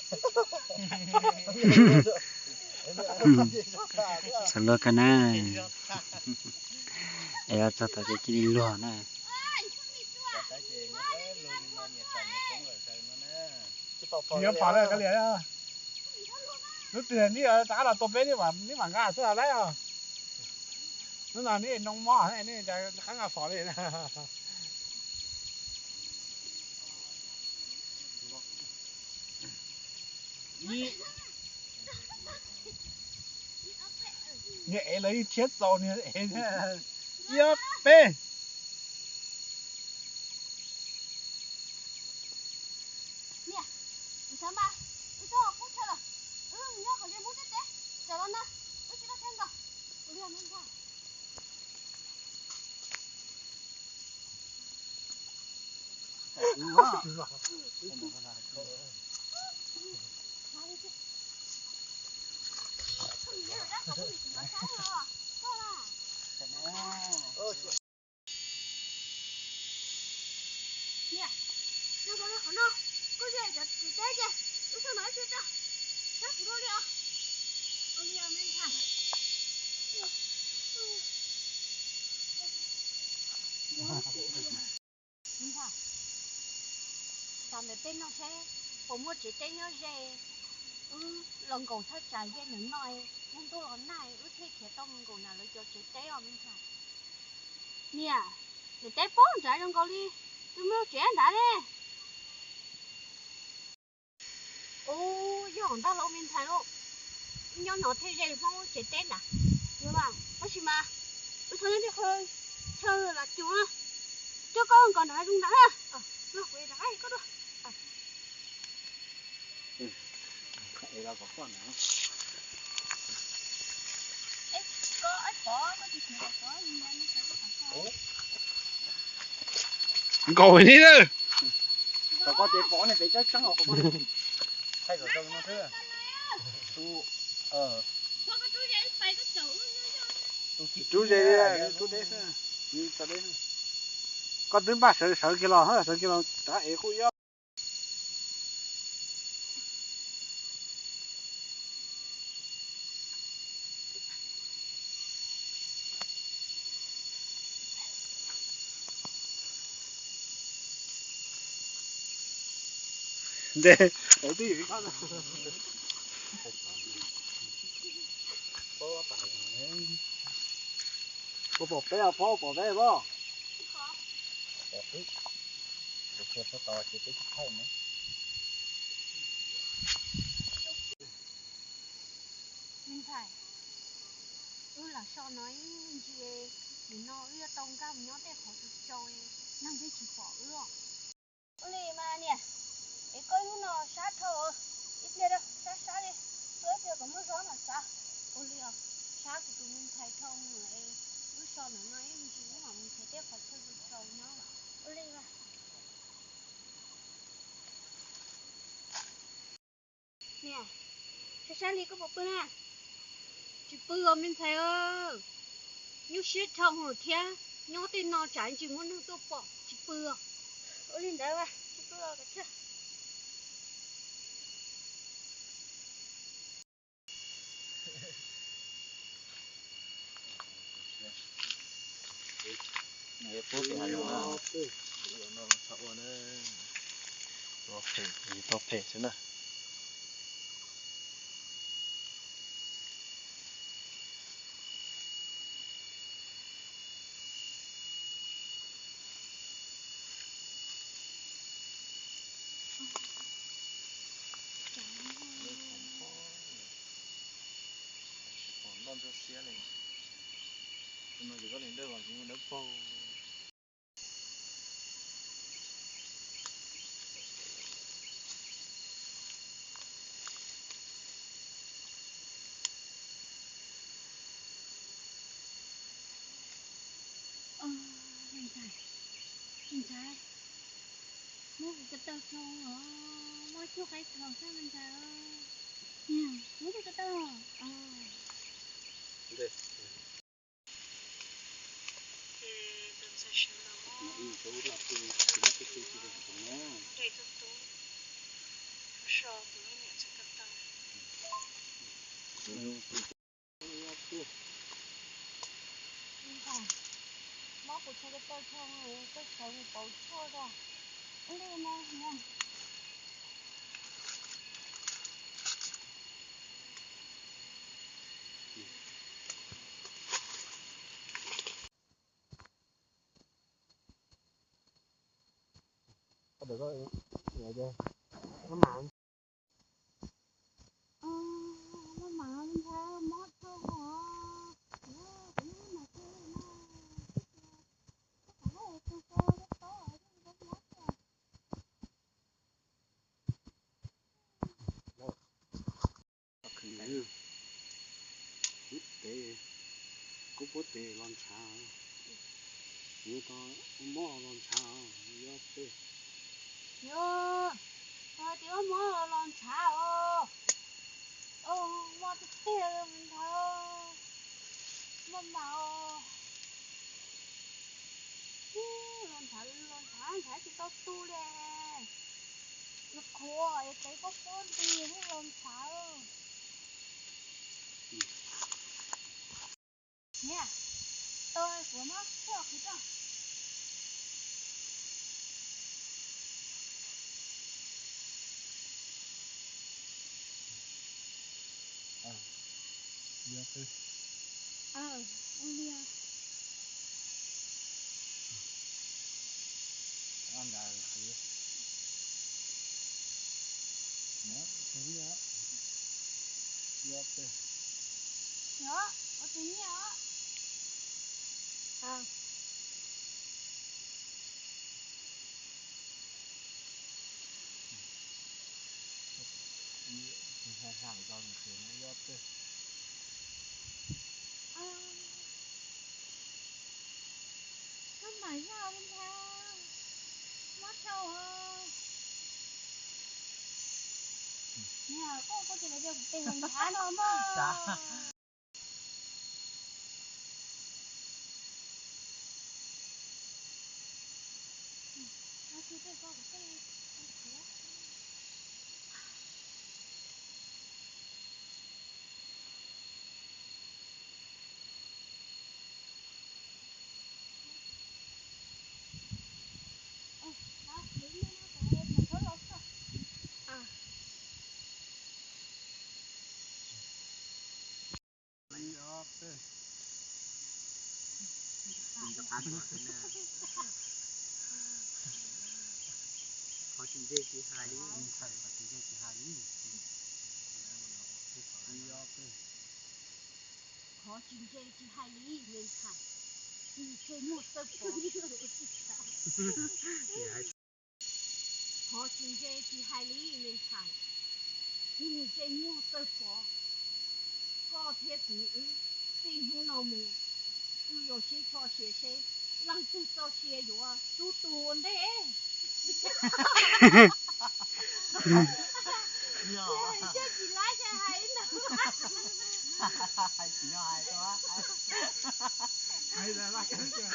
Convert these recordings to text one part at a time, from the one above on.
Txhob luag koj na. Es txog tod ces cia li luag na. Nyob pom lawm koj liam. Lub twg neb rov qab los tua peb, neb mam nqa xwb lauj. Hnub no neb noo mob, neb rov qab nqa fov li. Niag ev lawv ib tshiab txaus niag ev, ib ob peb. Niam, wb sawv mas, wb txhob qub chaw lawm, wb nyob qhov ze Hmoob teb teb, tsam los no wb tsis tau tshaj nkaus. Ua li os me ntxhais. Niam, nyob qhov no, koj ze cov txiv teb ces wb txhob hnov ib txhia rau, sab kuv dua li os. Ua li os me ntxhais. Ntxhais, xav ntawm tej no seb puas muaj tsev teb nyob ze, wb los nkaum thaj tsam ze ntawm no, ntuj los nag wb thiaj khiav tau mus nkaum nram lawv cov tsev teb os me ntxhais. Niam, ntawm teb pob nrad zoo nkaus li, twb muaj tsev nrad ne. Ub, yog ntag lauj me ntxhais lauj, nyob no thiaj ze Hmoob tsev teb nrad. Yog mas, tab sis mas wb txhob nyob tej qhov chaw lam cuv, coj koj nkaum nrad zoo nrad na. Los kuv rov qab koj dua. Nkaum li na. Rub ze li, rub deb xwb. Koj twb npaj sawv sawv kiag los, sawv kiag los rov ev kuj ib ob. Nte, twb yog ib qab. Koj pom peb os, phob pom peb os. Me ntxhais, wb lam so no ib ntsis, nim no wb yuav tau nkag mus nyob tej qhov tsaus tsaus, neeg pheej tsis pom wb os. Ua li mas niam, es koj hnub no sab dhau, ib pliag rau sab sab li, tuaj ib pliag kom muaj zog mam xav. Ua li os, sab kuv tus me ntxhais dhau mus es wb so ntawm no ib ntsis wb mam mus nrhiav tej qhov chaw tsaus tsaus nyob. Ua li mas. Niam, sab sab li koj puas pw na? Tsis pw os me ntxhais. Nyuaj siab dhau thiab, nyob tej no tsam ntsis muaj neeg tuaj pom, tsis pw os. Ua li ntawd, tsis pw os kav tsij. Tau phem xwb na. Tsis pom nroj ntsuab xiab li. Tus no ces koj li nraj los mus dawb paug. Me ntxhais, me ntxhais, muab kuv ko taw rau os, muab cuag qaib thaum xwb me ntxhais. Niam, muab kuv ko taw os. Mob kuv tshuav ko taw tsho, koj sawv mus pauv tshuaj os. Ua li no. Kuv tes, kuv puab tes los ntshav, kuv tau mob los ntshav, yuav peg. Yog, hais tias mob los ntshav os. Mob tiag tiag li ntawd, mob mas os. Los ntshav, los ntshav, ntshav tsis tau tu li. Yuav qhuav es tes pob pob nti los ntshav. Niam, tau kuv muab tshuaj qhwv rau. Ua li. Yog, ua tus nyiaj os. Koj mam yog li ntag, mob dhau os. Niam, koj, koj tes lawv tias kuv tes los ntshav no mas. Qhov tsis ntse tsis hais li, qhov tsis ntse tsis hais li. Qhov tsis ntse tsis hais li, me ntxhais, nws ntshe muaj txawj pov. Qhov tsis ntse tsis hais li, me ntxhais, nws ntshe muaj txawj pov. Koj thiab kuv wb, txij hnub no mus, wb yuav sib txhob siav seb leej twg txoj sia yuav rub tus ua ntej. Tsis laib hais ntawd. Hais tsis no hais tau. Hais tias laj kawg tias,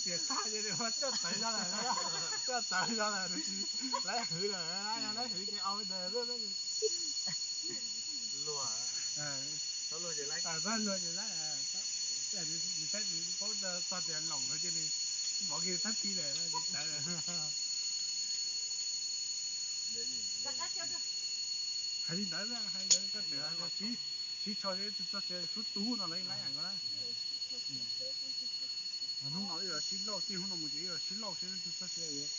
tias tag ces muab coj tawv zog lawm, coj tawv zog lawm, tsis laib hwv lawm, yog laib hwv ces au ntawd. Luag, txhob luag ces laib, txhob luag ces laib, nws paub txog tias loos no ces nws vov kiag tag ti lawm, tawv lawm. Hais li ntawd, hais ntawd koj tseem sib tso seb tus txoj sia sub tu no lawv yeej laib ko na. Hnub no wb yuav sib lauj, txij hnub no mus ces wb yuav sib lauj seb tus txoj sia yuav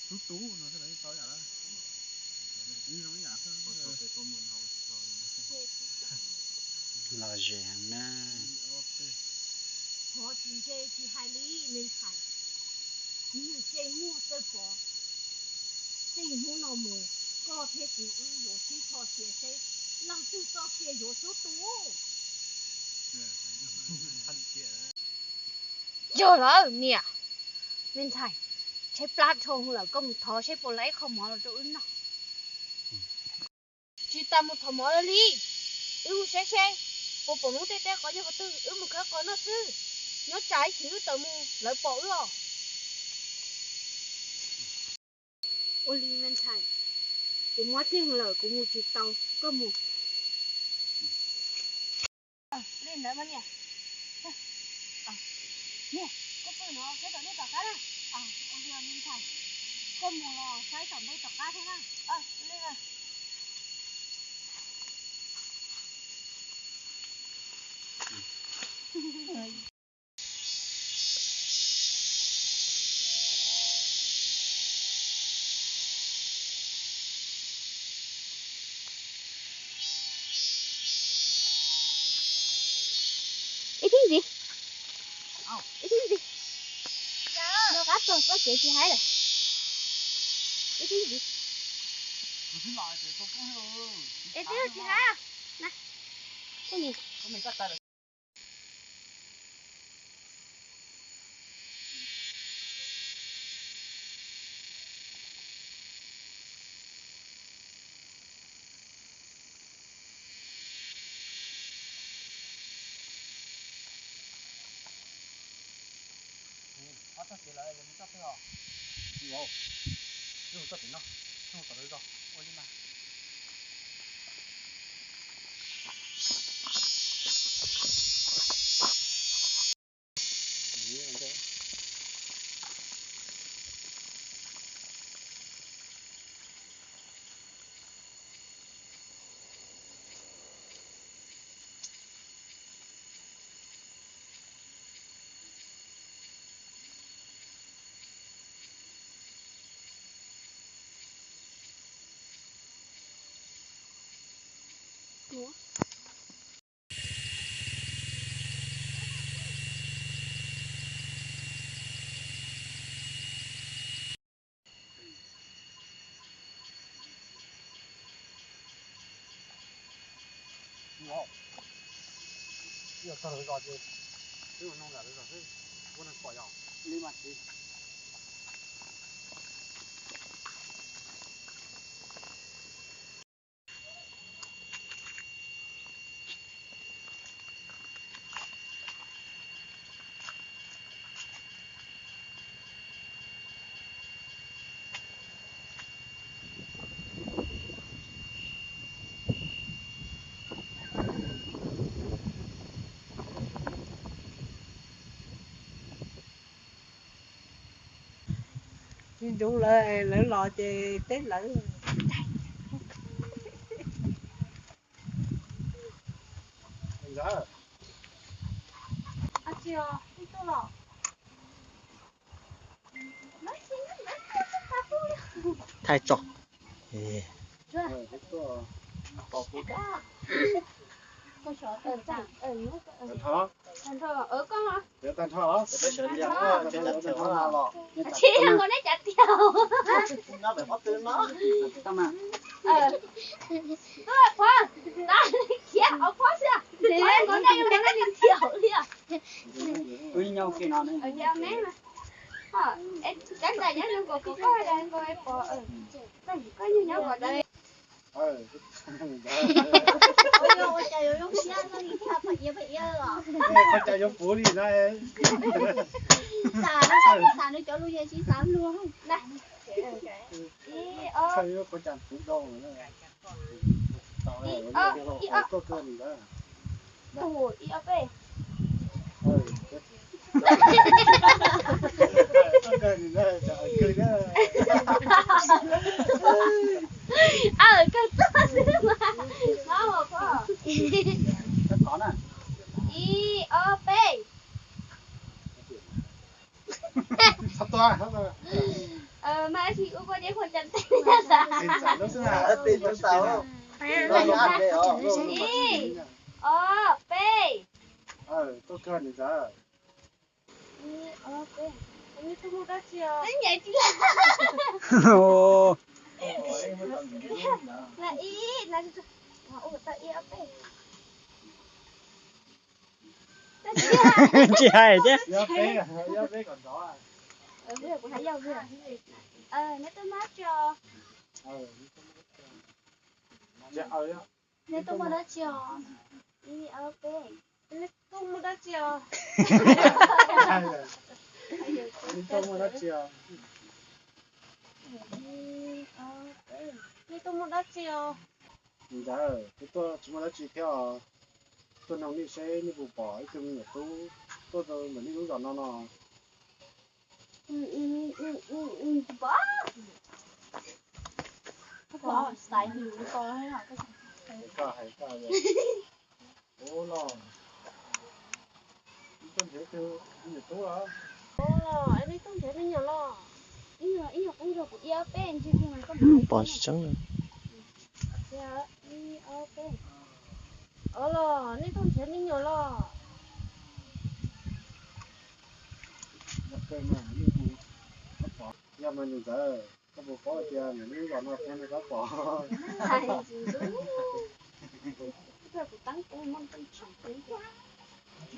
sub tu no xwb los yeej tau yam lawm. Los zem heev na. Qhov tsis ntse tsis hais li, me ntxhais, nws ntshe muaj txawj pov. Txij hnub no mus, koj thiab kuv wb yuav sib txhob siav seb leej twg txoj sia yuav sub tu. Yog lawm niam, me ntxhais, tshaib plab dhau lawm, koj mus thov seb puas laib qho mov los rau wb noj. Tsis tas mus thov mov lawm li, wb mus saib seb puas pom Hmoob tej teb qos nyob qhov twg, wb mus khawb qos noj xwb. Nyob tsam ib chim wb tawm mus lawv pom wb os. Ua li me ntxhais, Kuv mob tiag lawm, kuv mus tsis tau, koj mus. Li ntawd mas niam. Niam, koj pw no, peb tom dej tom qab na. Ua li os me ntxhais, koj mus los saib tom ntej tom qab thiab na. Li na. Ib thib ntxiv. Ib thib ntxiv. Noj qab txog txoj kev tsis haib lawm. Ib thib ntxiv. Es twb tsis haib. Na, koj nim. Ob txoj kev lawm, yog mus txoj twg os? Mus txoj pem no, mus tom lawv zos ua li mas. Yog txog lawv zos ces twb mus nug nram lawv zos xwb, kuv neeg pom yog li mas tsis. Tsis ntsoov lawv, lawv los ces teb lawv. Thaij tso. Tsis yog nkaus neb cav tiag. Qhov, khiav qhov pob xwb, nkaus neb yog nkaus neb li thiaum li os. Cov ntxhais nyob zoo nkaus kuv, koj nyob zoo nkaus koj. Ua cas yuav zoo siab li thiaj pom iab pom iab os. Qhov cas yuav puv li na. Xav no, xav nws cov lus yeej tsis xav luag. Ib, ob, ib, ob, ib, ob. Tus ib ob peb. Aw, kawg txog xwb mas. Ib ob peb. Mas ua ua deb qhuas cas tes. Ib ob peb. Ib ob peb. Tus mus dab tsi os? Ib, ib ob peb. Tsis hais thiab. Neb tuaj mus dab tsi os? Neb tuaj mus dab tsi os? Ib ob peb. Neb tuaj mus dab tsi os? Neb tuaj mus dab tsi os? Ib ob peb. Neb tuaj mus Dab tsi os? Ntxawm, kuv tuaj tsis muaj dab tsi thiab os. Tuaj noog nej seb nej puas pom ib tug me nyuam tub tuaj ntawm nej lub zos no no. Koj hais koj, ua los, nej tuaj nrhiav tus me nyuam tub los? Ua los, nej tuaj nrhiav me nyuam los? Ib nyuag, ib nyuag qub zog kuv ib ob peb ntsis. Pom tsis tseeb. Ib ob peb. Ua los, nej tuaj nrhiav me nyuam los? Yog mas niam ntxawm, koj puas paub tias nws lub zos no puas muaj neeg pab pom?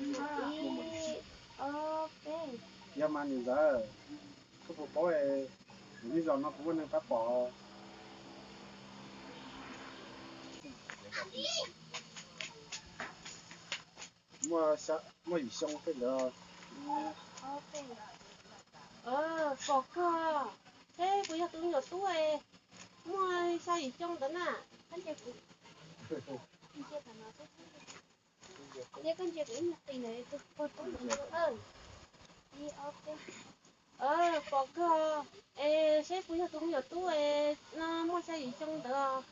Ib ob peb. Yog mas niam ntxawm, koj puas paub nws lub zos no puas muaj neeg pab pom? Muaj, muaj yim xyoo tej ntawd. Pom kawg. Seb puas yog tus me nyuam tub muaj xya yim xyoo ntawd na. Koj ntsia kuv ib nyuag qis ntawd, tus pog tub ntawd. Ib ob peb. Pom kawg. Es seb puas yog tus me nyuam tub no muaj xya yim xyoo ntawd.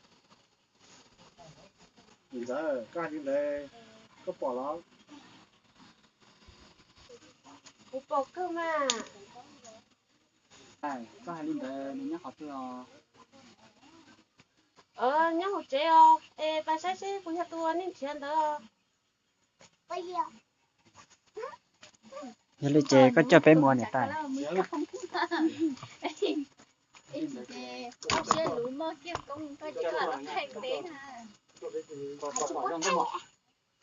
Niam ntxawm, koj hais li ntawd, koj pom los? Kuv pom kawg mas. Koj hais li ntawd nws nyob qhov twg os? Nyob hauv tsev os. Es pab saib seb puas yog tus nej nrhiav ntawd os. Yog li ces koj coj peb mus niam tais.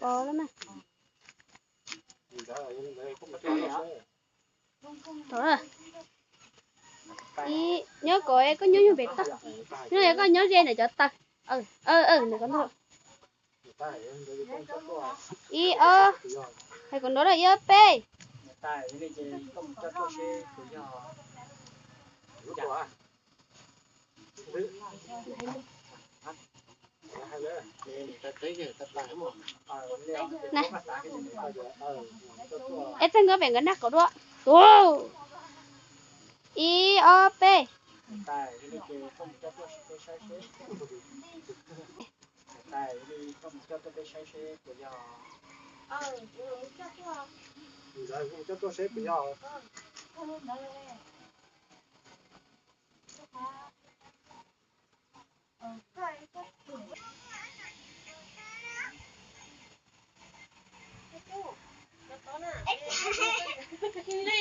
Pom lawm mas. Ib, nyob kom koj nyob nyuag pem toj, nyob koj nyob ze ntawm cov taw. Ntawm ko ntag. Ib ob, hais kom nrov rau ib ob peb. Eb, txawj nkawd pem nkawd nag kaum dua. Tus, ib ob peb. Coj tuaj seb puas yog.